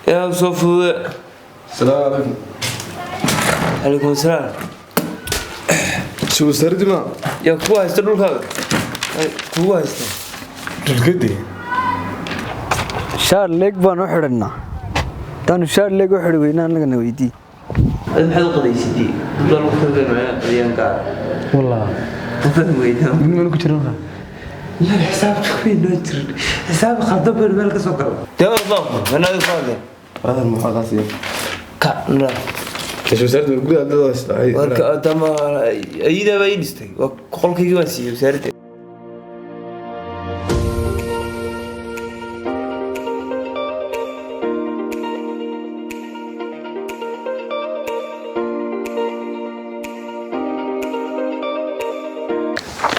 Yaa soo fudude. Asalaamu calaykum. Calaykum asalaam. Si wasaaradii ma Yaa kugu haysta dhulkaaga? Ay, kugu haysta. Dhulkadii. Shaar leeg baan u xidhannaa, haddaanu shaar leeg u xidhi weynaa annagana weydii. Adi maxaad u qadaysidii? Dad lagu kalgamayaa qadiyaanka. Wallah. Dad weynaa. Mid ku jiran. La xisaabta weyn noo jirin. Xisaab khaldan baan meel ka soo galo. Dee orod baan ku. Mana adiga ku hadleen. Adan maxaa qaasiya? Ka na. Si wasaaradii gudaha dad haysta. Warka adama ayida baa ii dhistay. Waa qolkaygii waan siiyey wasaaradda.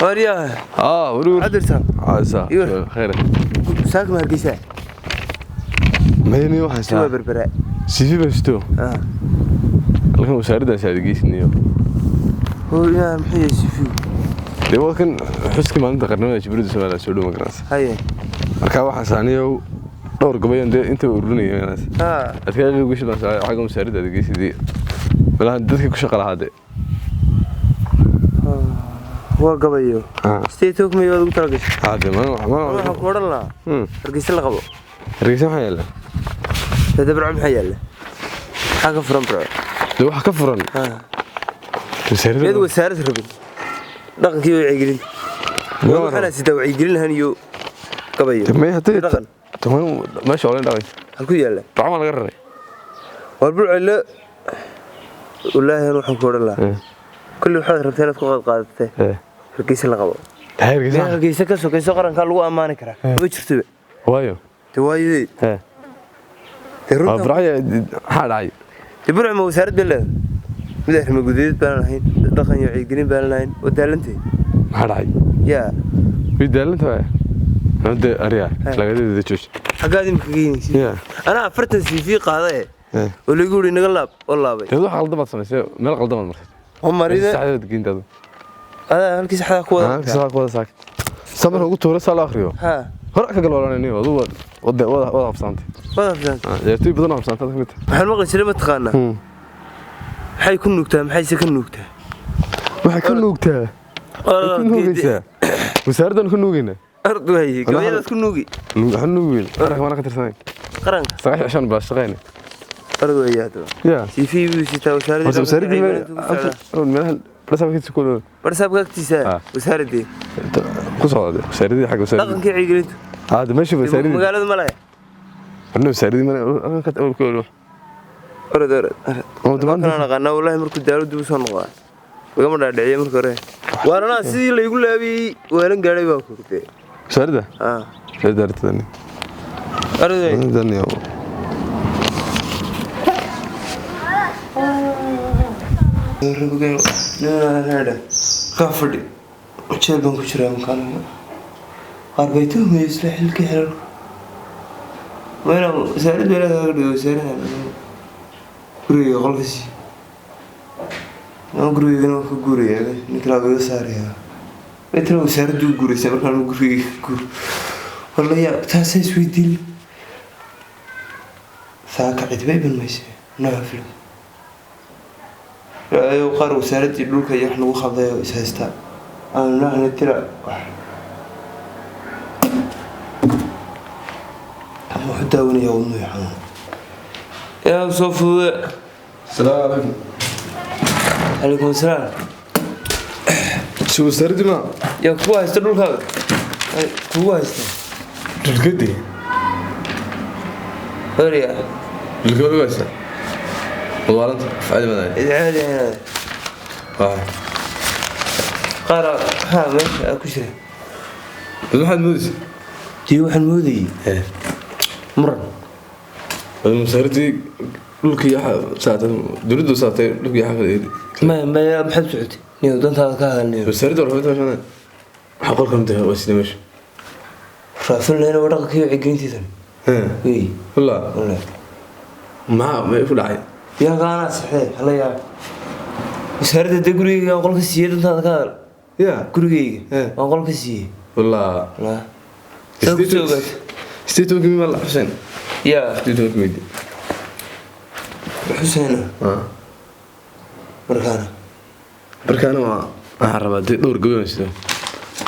Waryaa. Ah, waruur. Cadirta. Asa. Iyo. Khayr. Saak ma Hargeysa. Mayni waxa Siwa saa. Berbera. CV basto. Ah. Halkan wasaaradda saad geysinayo. Hooyaa maxay yahay CV? Dee waa kan xuska maalinta qarnimada Jibriil Soomaaliya soo dhaw magaranaysa. Haye. Marka waxaan saaniyo dhowr gabayan dee inta ururinaya magaranaysa. Ah. Adkaa ugu shidan saa xagga wasaaradda aad geysidii. Malaha dadka ku shaqo lahaa dee. Waa gabayo. Ah. Sidee toog ma ugu talagashay? Ah, dee ma Waxaan ku odhan lahaa. Hargeysa la qabo. Hargeysa maxaa yaala? Dee Burco maxaa yaalla? Maxaa ka furan Burco? Dee waxa ka furan. Ah. Wasaaradda. Mid wasaarad rabin. Dhaqankii wacyigelin. Waxaan sidaa wacyigelin lahaan iyo gabayo. Dee may hadday Dhaqan. Toban meesha oo dhan dhaqan. Halku yaalla. Burco ma laga raray. War Burco la wallaahi anuu waxaan ku odhan lahaa. Kulli waxaad rabtaa inaad ku qaad qaadatay. Hargeysa la qabo. Hargeysa. Meel Hargeysa ka sokayso qarankaa lagu ammaani karaa. Ma jirtoba. Waayo. Dee waayo. Dee Waa runta. Burco maxaa dhacay? Dee Burco ma wasaarad bay leedahay? Mid arrimo gudaheed baan lahayn, dhaqan iyo wacyigelin baan lahayn, waa daalantay. Maxaa dhacay? Yaa. Way daalanta waay. Hadda ariya lagadeeda jooji. Xaggaad imika geynaysid? Yeah. Anaa 40 CV qaada ee. Oo lagu yidhi naga laab, oo laabay. Dee wax qaldan baad samaysay, meel qaldan baad martay. Oo marida. Saxdeed geyntaadu. Adaa halkii saxdaa ku wada. Halkii saxdaa ku wada saak. Samir ugu tuura saa la akhriyo. Ha. Hore ka galoolanayni wadu wada wada wada habsaantay. Wada habsaantay. Ciyaartoy badan oo habsaantay ka mid tahay. Waxaan maqli jiray ma taqaanaa? Maxay ku nuugtaa, maxayse ka nuugtaa? Waxay ka nuugtaa. Waxay ku nuugaysaa. Wasaaraddan ku nuugaynaa. Ardu haye, gabayadaad ku nuugi. Waxaan nuugayn. Qaranka waana ka tirsanayn. Qaranka. 95 baa shaqaynay. Ardu haye haddaba. Yeah. CV buu sitaa wasaaraddii. Horta wasaaraddii meelaha barsaabka ku dhow. Barsaabka agtiisa wasaaraddii. Ku socda wasaaraddii xagga wasaaraddii. Dhaqankii wacyigelintu. Ah, de meesha wasaaraddii. Magaalada ma laha. Anna wasaaraddii ma ka ku dhow. Orod orod. Oo dhammaan Kana naqaanaa wallaahi markuu daalo dib u soo noqdaa. Wagama dhaadhiciye marka hore. Waarana sidii laygu laabiyey weelan gaadhay baan ku rutay. Wasaaradda? Ah. Wasaaradda arrintan. Orod. Arrintan iyo. Ka fadhi. Jeel baan ku jiraa makaanaga. Qaar bay tuhmaya isla xilka xeerarka. Wayna wasaaradda meelaha kaga dhigo wasaaradda. Guriga qolka sii. Aan gurigeygana waan ka guurayaa, ninka laa iga saarayaa. Intana wasaaraddu u guuraysaa markaan gurigeyga ka guuro. Wallahi taasay isweydiin. Saaka cid bay iman mayse. Nooca filim. Ayuu qaar wasaaraddii dhulka iyo wax nagu khalday oo is haystaa. Aan nahna tira wax. Ama wuxuu daawanayaa wadnuhu xanuun. Yaa soo fudude. Asalaamu calaykum. Calaykum asalaam. Si wasaaradii ma Yaa kugu haysta dhulkaaga? Ay, kugu haysta. Dhulkadii. Waryaa. Dhulkadii ugu haysta. Walaalanta faadi badan. Idcaadi ahayn. Waa. Qaar maxaa meesha ku jira? Dad maxaad moodaysaa? Dee waxaan moodayay. Muran. Wasaaradii dhulkii waxa saatay dowladdu saatay dhulkii waxa. Ma ma maxaad socotay? Niyo dantaada ka hadalnayo. Wasaaradda warfaafinta meesha waxa qolka mid ah waa sidee meesha? Raafin lehna waa dhaqankii wacyigelintiisan. Wey. Wallah. Wallah. Maxaa ma ku dhacay? Yaa kaana saxee hala yaab. Wasaaradda dee gurigeyga aan qolka siiyey dantaada ka hadal. Yeah. Gurigeyga aan qolka siiyey. Wallah. Wallah. Saa ku soo ogaatay. 18 mil Xuseen. Yaa. 18 mil. Xuseyna markaana. Markaana waa waxaan rabaa dee dhowr gabay baan sido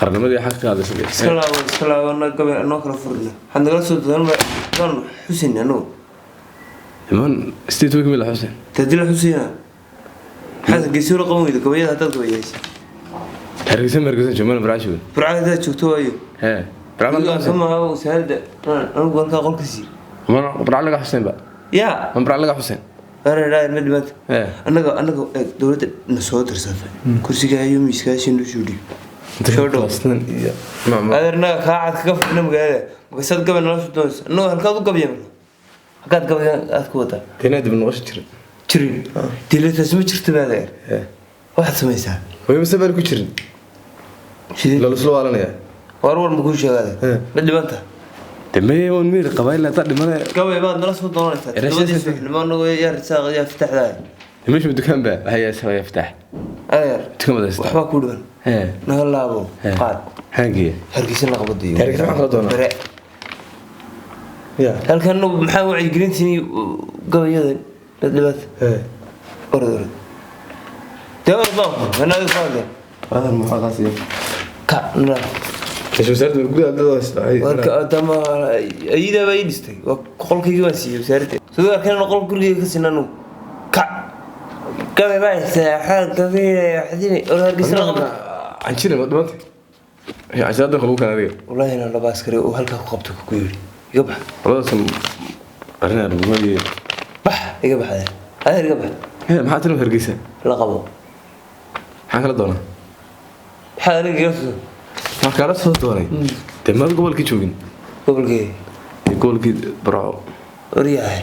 qarnimadii xaq ka hadlaysa. Iska laabo, iska laabana gabay noo kala furina. Waxaad nagala soo doon xusin anugu. Iman state week mila xuseen. Tadila xuseyna, maxaad Hargeysa ula qaban weyda gabayada haddaad gabayaysa? Hargeysa ma Hargeysa joogmana Barcaashuga. Burcada haddaad joogto waayo. Hee, Barca laga xuseen. Kama wasaaradda anigu halkaa qolka sii. Mana Barca laga xuseen ba? Yaa. Ma Barca laga xuseen? Waana ma dhimaanta. Hee. Annaga eeg, dowladda na soo dirsatay kursiga iyo miiskaasi noo soo dhiib soo dhow. Iyo Adeer, annaga kaa cad kaga fadhina magaalada, markaasaad gabay nolosha doonaysa. Annagu halkaad u gabya marka, halkaad gabaya aad ku wadaa? Tinaa dib noqosho jira. Jirin dilataas ma jirto ba adeer. Hee. Waxaad samaysaa. Way mise baan ku jirin. Sidee? Lalusla waalanaya. War war ma kuu sheega adeer? Hee. Ma dhibanta. De maye, waan miyir qabaa ilaa taa dhimanaya. Gabay baad nala soo doonaysaa 7dii subaxnimo, annagu yaa risaaq yaa fitaxdaay. Meesha dukaan baa waxay yaa yaa fitax. Adeer. Dukaan baad haystaa. Waxbaa kuu dhiban. Hee. Naga laabo. Hee. Qaad. Haangiya. Hargeysa la qabadayo. Hargeysa maxaan kala doonaa? Bare. Ya. Halkan maxaa wacyigelintiin gabayadan dad dhibaata? Hee. Orod, orod dee, orod baan ku anaaga ku hadle. Adan maxaa kaas iyo Ka nala. Meesha wasaaradda gudaha dad haystaa. Warka adama ayidaa baa ii dhistay, waa qolkaygii baan siiyey wasaaradda, sidoo arkeen qol gurigeyga ka siina anugu. Ka gabay baa haystaa, gabay xadinay, orod Hargeysa la qabada. Canjina ma dhimantay canjina danka lagu keenay adiga? Wallaahi inaan laba askari oo halkaa ku qabto ku yidhi iga bax. Labadaas arrin arrimoodii. Bax, iga bax adeer, adeer iga bax. Hee, maxaa tiri Hargeysa? La qabo. Maxaan kala doonaa? Maxaa aniga iga soo? Maxaa kala soo doonay dee, maad gobolkii joogin? Gobolkee? Dee gobolkii Barco. Waryahay.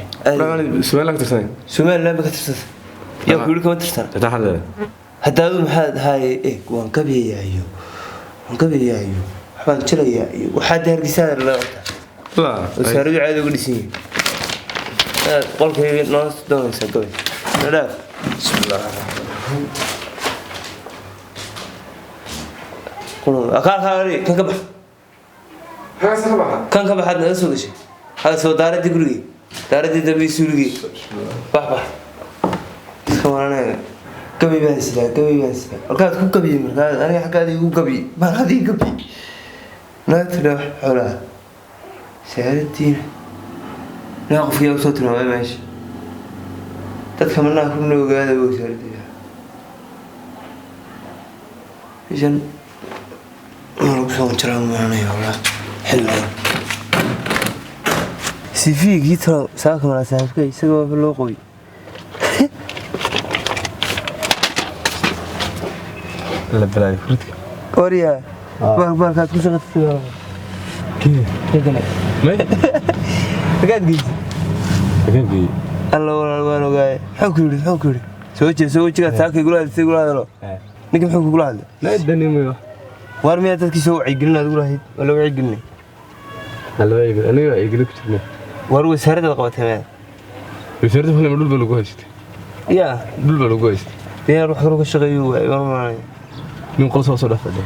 Somaliland ka tirsanay. Somaliland ba ka tirsanta? Yaa ku yidhi kama tirsan? Xitaa xad leedahay. Hadda adu maxaad haaye eeg, waan gabayaa iyo waan gabayaa iyo waxbaan jilayaa iyo waxaa dee Hargeysa laga qabtaa. La. Wasaaradu caadi uga dhisan yihiin. Inaad qolkayga noola doonaysaa gabay nadhaaf. Bismillah. Kaa kaa kan ka bax. Maxaa ka baxa? Kan ka baxaad naga soo gashay hada soo daaradii gurigii, daaradii dambe suuligii. Bax, bax, iska waranaya. Gabay baan sidaa, gabay baan sidaa. Halkaad ku gabiyey markaa aniga xaggaada igu gabiy baan adii gabiy naga tidha xoolaha saaradiina naa qofkiyaa usoo tilmaamay meesha dadka manaa ku noogaada wasaaraddiina meeshan ma lagu soo jiraa maanaya walaa xilligan CV-gii talo saaka malaa saaxiibka isaga waaba loo qoy. La balaayo furidka. Waryaa, baalkaad ku shaqatay. Kee? Kale. May. Halkaad geysay? Hageey. Alla walaal, waan ogaaye. Muxuu ku yidhi? Muxuu ku yidhi? Soo jeeso wejigaa saaka igula hadlay, igula hadlo. Ninka muxuu kugula hadlay? La dani mayo. Waar miyaa dadkii soo wacyigelin aad ugu lahayd? Waa la wacyigelinay. Alla waa aniga igala ku jirnay. Waar wasaaradda qabatay meel. Wasaaradda fadlan dhul baa lagu haystay. Yaa. Dhul baa lagu haystay. Dee wax kaloo ka shaqeeyo waay waan maanay. Nin qol soo dhex fadhiya.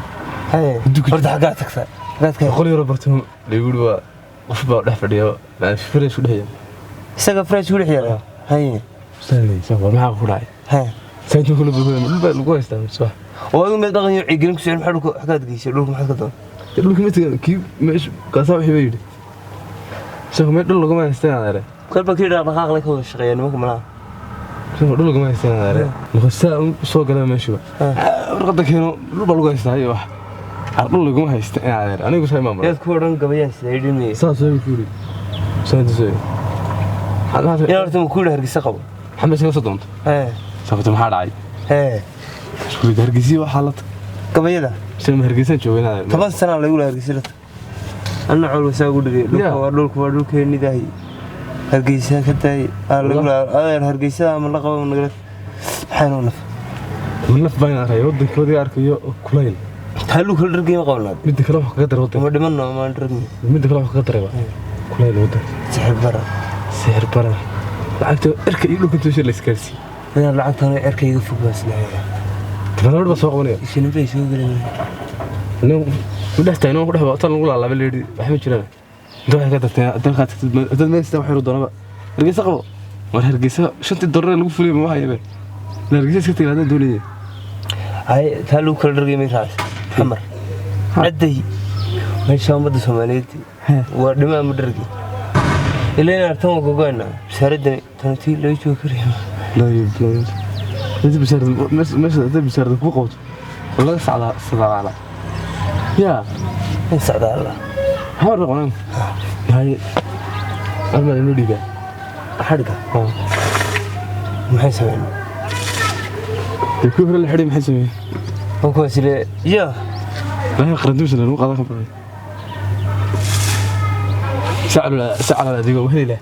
Haye, horta xaggaa tagtaa? Xaggaad ka Qol yaro barto lagu yiri waa qof baa dhex fadhiya, fresh u dhex. Isaga fresh ku dhex yaala. Haye. Ustaadaysa war maxaa ku dhacay? Haye. Saytu kula buuxda dhul baa lagu haystaa soo. Oo adigu meel dhaqan iyo wacyigelin ku socon, maxaa dhulka xaggaad geysay? Dhulka maxaad ka doon? Dhulka mid kii meesha kaasaa wixii bay yidhi. Isagu meel dhul laguma haystaan adeere. Kolba kii dhaqdhaqaaq leh ka wada shaqeeya nimanka malaha. Isagu dhul laguma haystaan adeere. Marka saa soo galay meesha. Warqadda keeno, dhul baa lagu haystaa iyo wax. Dhul laguma haystaan adeer. Anigu saa imaam. Yaad ku odhan gabayaan sida idhimay. Saas oo ku yidhi. Saas oo. Yaa horta ma ku yidhi Hargeysa qabo? Maxamed isaga soo doonto. Hee. Sababta maxaa dhacay? Hee. Isku yidhi Hargeysa waxaa la gabayada. Sida Hargeysa joogay adeer. 10 sana lagu lahaa Hargeysa la. Anna cowl wasaa ugu dhigay. Dhulka waa dhulka, waa dhulkeennii daahi. Hargeysa ka daay. Aa lagu lahaa adeer Hargeysa ama la qabo nagala. Maxay noo naf? Naf baan arkay wadankoodii arkayo kulayl. Haluu kala dhargay ma qabnaa. Midda kale wax kaga daray wadanka. Ma dhimanno ama dhargay. Midda kale wax kaga daray waa kulayl wadanka. Sixir bara. Sixir bara. Lacagta cirka iyo dhulka intuu la iskaarsiiyey. Inaan lacagtan cirka iga fog baan isleeyahay. Tibada baa soo qabanaya. Isina bay soo gelayaan. Nin ku dhex taagno ku dhex baa tan lagu laalaabay leedhi wax ma jiraan. Inta waxay ka tagtay dalka dad meesha wax yar doonaba. Hargeysa qabo. War Hargeysa shantii dollar lagu fuliyay ma hayabe. Hargeysa iska tagay haddaan doonayay. Hay taa lagu kala dhargay may raacay xamar cadday meesha ummadda Soomaaliyeed waa dhimaa ma dhargay ilaa inaan tan waa gogoyna wasaaradda tantii loo joogi karayo. Laa ilaaha. Inta bishaarada meesha inta bishaarada ku qabto laga sacdaa sadaala yaa in socdaala. Xamar noqonan hay arma inuu dhiibaa xadhga maxay sameyn? Dee kuwii hore la xidhay maxay sameeyey? Waa kuwaas ile yaa. Laakiin qaranduus lagu qaadan karo sacala adigoo heli leh.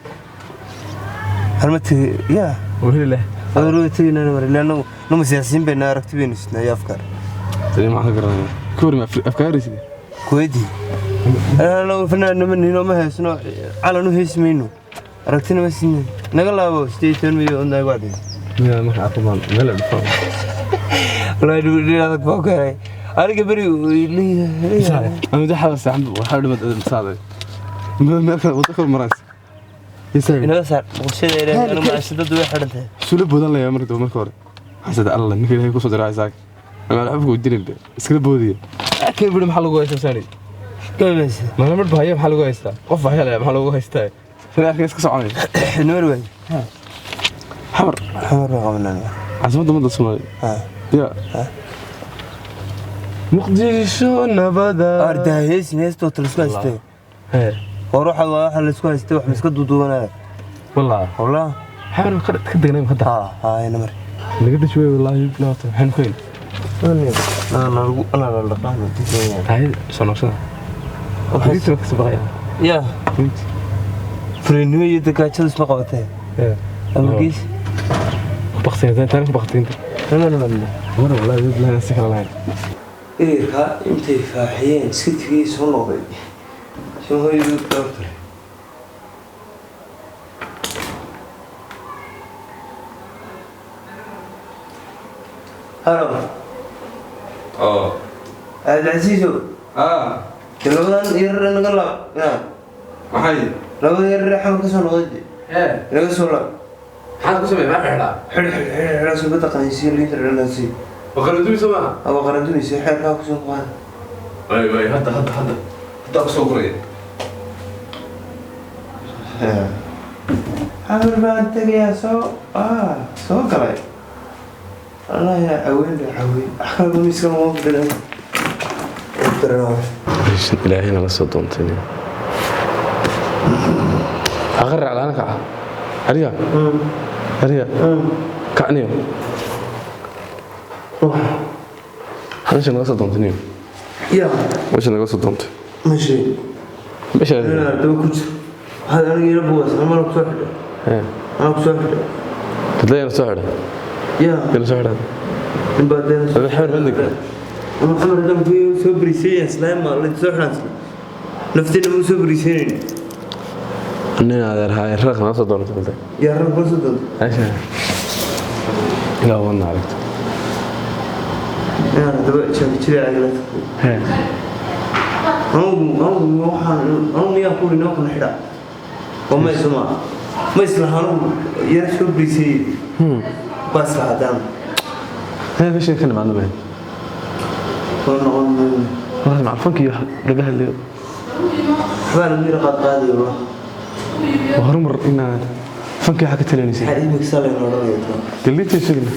Halma tegi yaa. Oo heli leh. Adoorada teginana mar ilaa nagu nama siyaasiyiin bayna aragti baynu sidnaa iyo afkaar. Tani maxaa ka garanaya kuwii hore ma afkaaraysid? Kuweydii anagu fanaanama nino ma haysno calan u heesi mayno aragtina ma sidna naga laabo 18 milyan naga wacday. Miyaa marka arko baan meel la dhufo. Wallaahi dhib adag baa ku helay aniga beri. Ama de xala saxan waxa dhimad saaday meel kale wada kor marays isaga. Inaga saar bulshada ilaahay anu macaashadadu way xidhan tahay. Suula bodan la marka marka hore xasada alla ninka ilaahay ku soo diray isaga ama alxabku dirin be iskala boodiye laakiin buri maxaa lagu haystaa saari? Gabaysa. Mana mar bahaya maxaa lagu haystaa qof bahaya la maxaa lagu haystaa sida arkay iska soconay. Noor waay. Xamar. Xamar baa qabanana. Caasimada ummadda Soomaaliya ya Muqdisho nabada. Ardaa heesin heestoo talisku haystay. Hee. Hor waxa waa waxa la isku haystay wax ma iska duuduubanaya. Wallah. Wallah. Xamar ka degnay hadda. Ha ha ina mar. Naga dhashay wallahi bilaawta maxaan ku helay? Ana lagu ana la dhaqaano. Tahay soo noqosada waxay ka sabaqaya. Ya furinnimo iyo dagaajada isma qabatee ama gees. Baqtay tan baqtay inta. Nama nama. War wallahi bilaawta si kala lahayn. Eerka intay faaxiyeen iska tegay soo noqday soo hooyadu dhaartay. Halo. Oo. Cabdicasiisow. Ah. Dee labadan yarar naga laab yaa. Maxay? Labada yarar xamar ka soo noqday. Ee. Naga soo laab. Maxaad ku sameeyay ma xidhaa? Xidh xidh xidh xidh subada qanisiyo liinta dhanansi. Waqala dumis ma? Ama qaran dumisay xeerkaa ku soo qaad. Way way hadda hadda hadda hadda ku soo guray. Xamar baan tegayaa soo soo galay. Allah yaa caweyn baa caweyn. Wax kale miiska ma fadhiyo. Ilaahay nala soo doontay. Aqar على kaca. Hariya. Hariya. Kacniyo. Meesha naga soo doontay. Ya. Meesha naga soo doontay. Meesha. Meesha. Daba ku jir. Waxaad aniga ila buugaas anaa ku soo xidhay. Anaa ku soo xidhay. Dadayna soo xidhay. Ya. Yana soo xidhay. In baa dayna. Hada xamar bandig. Ama xamar haddaan ku soo bariisay islaam ma la soo xidhan. Nafteena ma soo bariisanaynin. Nin adeer haay raq naga soo doontay. Yaa raq naga soo doontay. Meesha. Ilaa wadna aragto. Yaa daba jira agla. Hee. Anigu anigu waxaan anigu miyaa ku inoo kuna xidha. Oo ma isma. Ma isla anigu yar soo bariisay. Waa isla hadaan. Hee meesha ka nimaadno baa. Soo noqon. Wallahi macalfanka iyo laga hadlayo. Waxbaa lagu yara qaad qaadayo wallah. Waa horumar inaad fanka waxa ka talinaysa. Maxaa imika salay noolanayo? Liinta sheegna.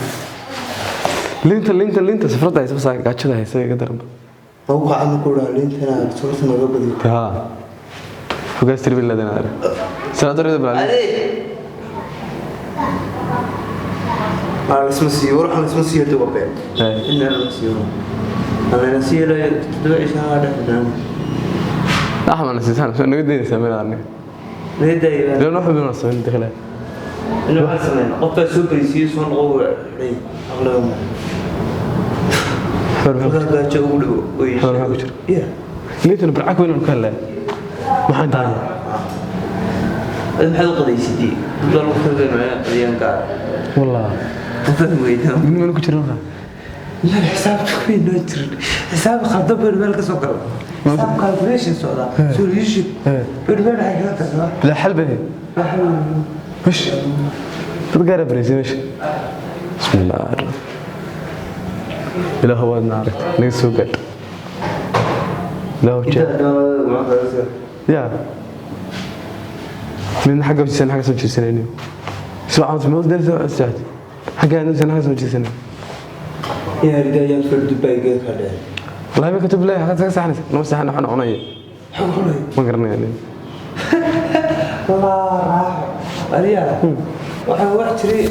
Liinta liinta liinta safrada haysa bas gaajada haysa iga daran. Ma ku qacad ku dhaw liintana suurta naga badiyo. Ha. Fogaas tirbil ladana are. Sanadorada bal. Ade. Ma la isma siiyo war waxaan isma siiyo dib been. Inna la siiyo. Ana la siiyo la tadba isha hada. Axmed nasiisan soo naga deynaysaa meel aan. Naga deynaysaa. Dee wax baan soo inta kale. Inuu waxaan sameyn qof baa soo bariisiyay soo noqo xidhay aqliga ma. Gaajo ugu dhow. Xor maxaa ku jira? Ya. Liintana barcag weyn aan ku helnay. Maxaan tahay? Ad maxaad u qadaysidii? Dad baa lagu talagalay macnaha qadiyaan gaar. Wallah. Ma fahmi weydaan. Midnimana ku jira markaa. La xisaabta ku inoo jirin. Xisaab khaldan baan meel ka soo galay. Xisaab calculation socda. Solution. Baan meel waxay kaga tagaa. La xal bay. La xal. Mesh dad gaara bareysay meesha. Bismillah, ilaahu waadna aragtay, naga soo gaadh ilaahu jecel. Ya midna xagga jisan, xagga soo jeesanayno, isla meel dheer soo saad xagga aan xagga soo jeesanay. Yaa ridayaan fardubay geedka dheer. Wallahi ma katub leeyahay, xagga saxanaysa nama saxan, waxaan cunaya ma garanaya. Raaxo ariya waxaan wax jiray.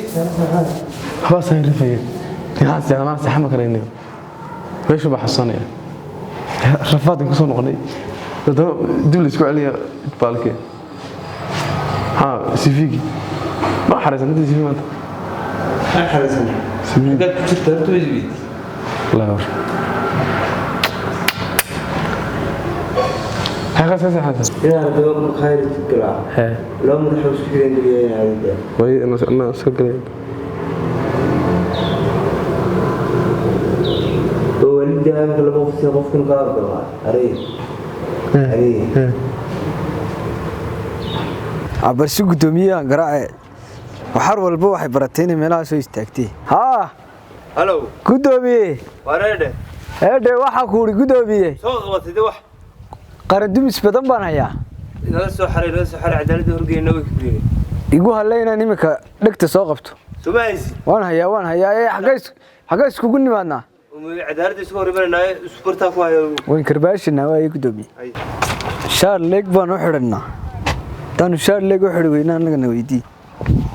Waxbaa saan rifaya, waxaan seexda maan seexan ma karaynayo, meeshu baa xasuusanaya rafaadkan kusoo noqonay, haddana dib la isku celinaya baalkee ha sifigi ma xaraysan inta sifi maanta. Xaraysan xaggaad ku jirta horta isbiid. Wallahi war xaqa ka seexanaysa. Inaan daba khayr galaa. Hee. Laba madax oo isku xidhan geliya inaan ridaa. Way ana soo galay. Oo walidaa imika laba qof qofkan ka arkaa arey arey. Cabarsi guddoomiyahan garaace, waxar walba waxay baratay inay meelaha soo istaagtay. Haa. Halow. Guddoomiye. Wareedhe. Eedhe, waxaa ku uhi guddoomiye. Soo qabatay de wax. Qarandumis badan baan hayaa. Nala soo xaray, nala soo xaray, cadaaladda horgeyna way kibriyeen. Igu halle inaan iminka dhegta soo qabto. Soo ma haysi? Waan hayaa, waan hayaa. Ee xaggay iskugu nimaadnaa? Cadaaladda isku hor imanaynaay, isku bartaa ku hayo. Wayn karbaashinaa waaye guddoomiye. Shaar leeg baan u xidhannaa, haddaanu shaar leeg u xidhi weynaa annagana weydii.